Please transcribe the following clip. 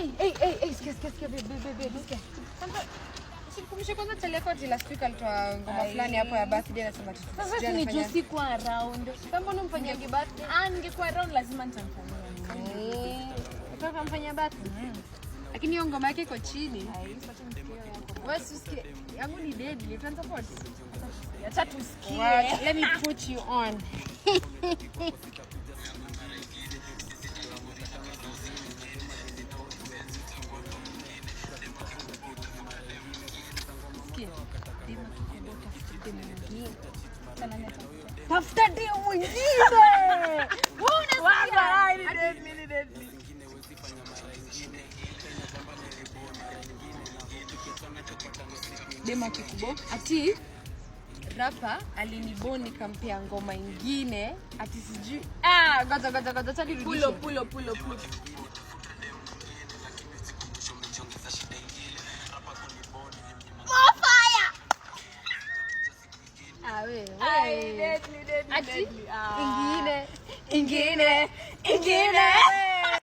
Hey, hey, hey, hey, sikia, sikia, sikia, babe, babe, babe, sikia. Kwanza usikumbushe kwanza chali yako ati last week alitoa ngoma fulani hapo ya birthday, anasema ati Sasa sijui si ni juu anafanya- sikuwa around. Sasa mbona umfanyiangi birthday? Ah, ningekuwa around lazima nitamfanyia. Eh, utaka mfanyia birthday? Lakini hiyo ngoma yake iko chini. Wewe si usikie, yangu ni deadly, utanisupport? Acha tusikie. What? Let me put you on. Sikia. Dema kikubwa, tafuta demu mwingine. Tafuta demu mwingine. Wewe unasikia? Dema kikubwa. Ati rapa aliniboni nikampea ngoma ingine ati sijui, ah, ngoja ngoja ngoja, acha nirudishe. Pulo, pulo, pulo, pulo. Ah, we, we. Ai, deadly, deadly, Ati deadly. Ah. ingine ingine ingine.